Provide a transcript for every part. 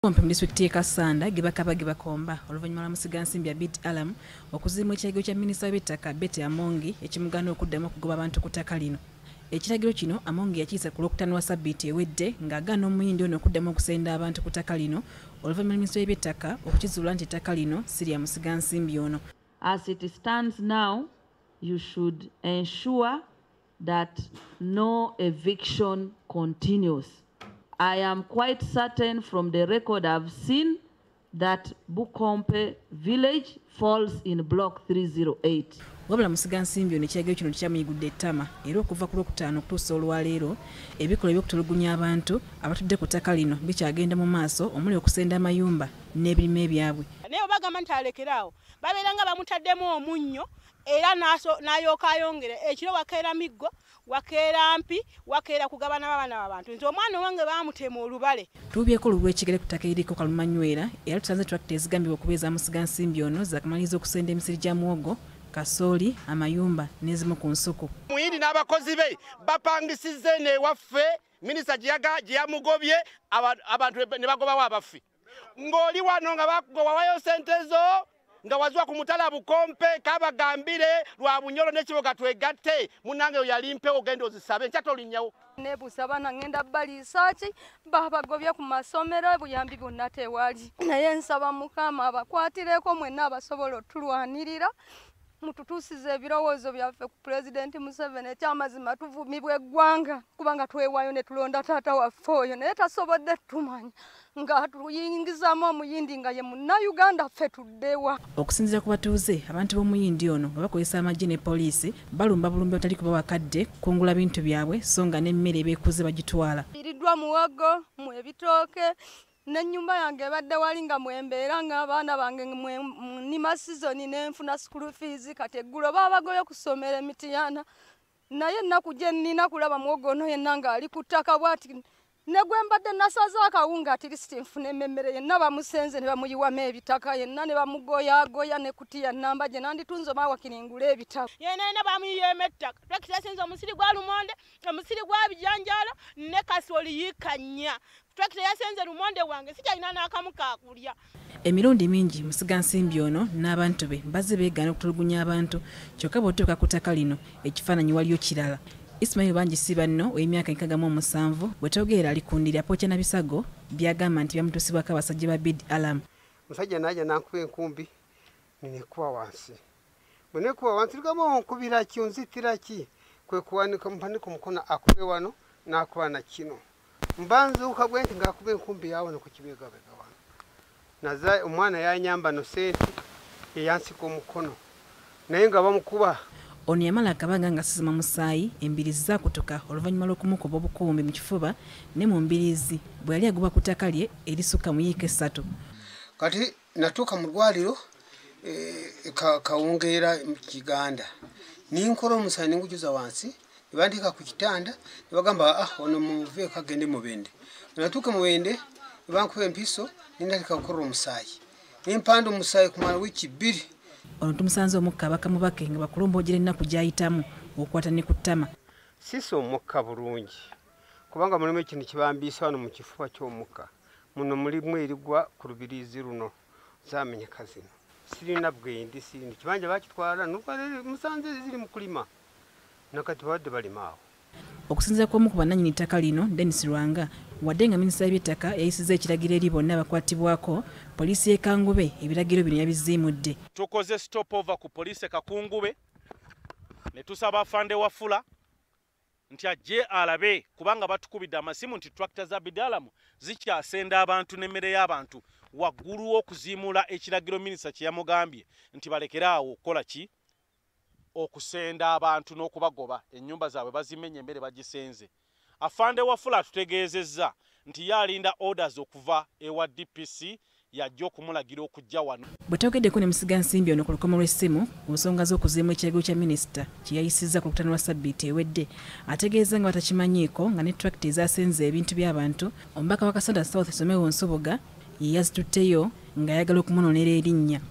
Bukompe mu disitulikiti y'e Kassanda ge bakaba ge bakomba oluvannyuma lwa musigansimbi Abid Alam okuziimwa ekiragiro kya minisita w'ebyettaka Betty Amongi ekimugaana okuddamu okugoba abantu ku ttaka lino. Ekiragiro kino Amongi yakiyisa ku Lwokutaano lwa ssabbiiti ewedde ng'agaana Omuyindi ono okuddamu okusenda abantu ku ttaka lino oluvannyuma lwa minisitule y'ebyettaka okukizuula nti ettaka lino si lya musigansimbi ono. As it stands now, you should ensure that no eviction continues. I am quite certain from the record I've seen that Bukompe village falls in block 308. Wabula musigansimbi ono ekiragiro kino tekyamuyigudde ettama era okuva ku Lwokutaano okutuusa olwaleero ebikolwa eby'okutulugunya abantu abatudde ku ttaka lino bikyagenda mu maaso omuli okusenda amayumba n'ebirime byabwe. Naye bwe bagamba nti alekeraawo, babeera nga bamutaddemu omunnyo era n'ayooka ayongera. Ekiro wakeera miggo, wakeera mpi, wakeera kugabana babaana b'abantu. Nti omwana owange baamutema olubale. Tuubyeko olw'ekigere ku ttaka eriko Kalumanywera era tusanze tulakita ezigambibwa okuba eza musigansimbi ono zaakamaliriza okusenda emisiri gya muwogo, kasooli, amayumba n'ezimu ku nsuku. Muyindi n'abakozi be bapangisizza eno ewaffe, minisita gye yamugobye abantu ne bagobawo abaffe. Ng'oli wano nga bakugobawayo ssente zo nga wazwa ku mutala Bukompe kabagambire lwa Bunyoro n'ekiboga twegatte munnange yali mpewo ogenda ozisabe nkya tolinnyawo. Nebuusa abaana ngenda baliisa ki, babagobye ku masomero obuyambi bwonna tewali. Naye nsaba Mukama abakwatireko mwenna abasobola otulwanirira mututuusize ebirowoozo byaffe ku Pulezidenti Museveni. Ekyamazima tuvumibwa eggwanga kubanga twewaayo ne tulonda taata waffe oyo naye tasobodde tumanya ng'atuyingizaamu Omuyindi nga ye Munnayuganda ffe tuddewa. Okusinziira ku batuuze, abantu b'Omuyindi ono nga bakozesa amagye ne poliisi balumba bulumbi awatali kubawa kadde kukungula bintu byabwe so nga n'emmere ebeekuze bagitwala. Iriddwa muwogo, mu ebitooke n'ennyumba yange ebadde wali nga mwembeera ng'abaana bange nnima sizoni n'enfuna school fees kati eggulo baabagoye okusomera emitiyana naye ennaku gye nnina kulaba muwogo ono yenna ng'ali ku ttaka bw'ati ne gwe mbadde nasaze akawunga at least nfune emmere yenna bamusenze ne bamuyiwamu ebitaka yenna ne bamugoyaagoya ne kutiya nnamba gye nanditunze oba wakiri ngule ebitabo. Yenna yenna bamuyiyeemu ettaka. Tulakita yasenze omusiri gwa lumonde, omusiri gwa bijanjaalo ne kasooli yiika nnya. Tulakita yasenze lumonde wange sikyalina n'akamu kaakulya. Emirundi mingi musigansimbi ono n'abantu be bazze beegaana okutulugunya abantu kyokka bw'otuuka ku ttaka lino ekifaananyi waliyo kirala. Ismail Bangi si banno ow'emyaka 67 bwe twogerera ali ku ndiri apokya na bisago by'agamba nti byamutuusibwako abasajja ba Abid Alam. Musajja n'ajja n'ankuba enkumbi nekuba wansi. Bwe nekuba wansi lugamba onkubira ki, onzitira ki? Kwe kuwanika mpanika omukono akube wano n'akuba na kino. Mba nzuuka bwe nti ng'akuba enkumbi ya wano ku kibegabega wano. Naza omwana yanyamba no ssente eyansika omukono naye nga bamukuba. Ono yamala akabanga nga asesema musaayi, embiriizi zaakutuka oluvannyuma lw'okumukuba obukumbi mu kifuba ne mu mbiriizi bwe yali agoba ku ttaka lye erisukka mu yiika 3. Kati natuuka mu ddwaliro Kawungeera mu Kiganda ninkola omusaayi ningujuza wansi ne banteeka ku kitanda ne bagamba ono muveeko agende Mubende. Natuuka Mubende ne bankuba empiso nindaleka kukola omusaayi nempanda omusaayi kumala wiiki 2. Ono tumusanze omukka abakamubake nga bakulomboojera ennaku gy'ayitamu okukwata ne ku ttama. Sisa omukka bulungi kubanga mulimu ekintu kibambiisa wano mu kifuba ky'omukka muno mulimu erigwa ku lubiriizi luno zaamenyeka zino. Sirina bwendi sirina kibanja bakitwala musanze ziri mu kulima nakati babadde balima awo. Okusinziira kw'omu ku bannannyini ttaka lino Denis Lwanga, wadde nga minisita w'ebyettaka yayisizza ekiragiro eri bonna abakwatibwako, poliisi y'e Kangube ebiragiro bino yabiziimudde. Tukoze stopover ku poliisi e Kakungube ne tusaba afande Wafula nti ajje alabe kubanga batukubidde amasimu nti tractor za Abid Alam zikyasenda abantu n'emmere y'abantu waggulu w'okuziimula ekiragiro minisita kye yamugambye nti balekeraawo okukola ki okusenda abantu n'okubagoba ennyumba zaabwe bazimenye emmere bagisenze. Afande Wafula atutegeezezza nti yalinda orders okuva ewa DPC yajja okumulagira okujja wano. Bwe twogeddeko ne musigansimbi ono ku lukomo lw'essimu ku nsonga z'okuziimu ekiragiro kya minisita kye yayisizza ku Lwokutaano lwa ssabbiiti ewedde, ategeeza nga batakimanyiiko nga ne tulakita ezasenze ebintu by'abantu omubaka wa Kassanda South Somewo Nsubuga ye yazitutteyo ng'ayagala okumunoonera erinnya.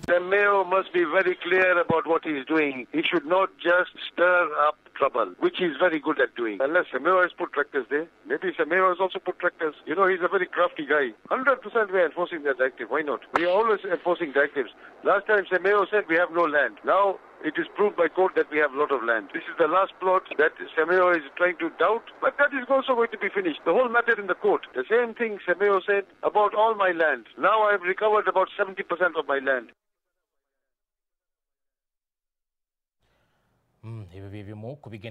The mayor must be very clear about what he's doing. He should not just stir up trouble, which he's very good at doing. Unless Sameo has put tractors there, maybe Sameo has also put tractors. You know, he's a very crafty guy. 100% we are enforcing that directive. Why not? We are always enforcing directives. Last time Sameo said we have no land. Now it is proved by court that we have a lot of land. This is the last plot that Sameo is trying to doubt, but that is also going to be finished. The whole matter in the court. The same thing Sameo said about all my land. Now I have recovered about 70% of my land. Ebyo bye bimu ku bigenda.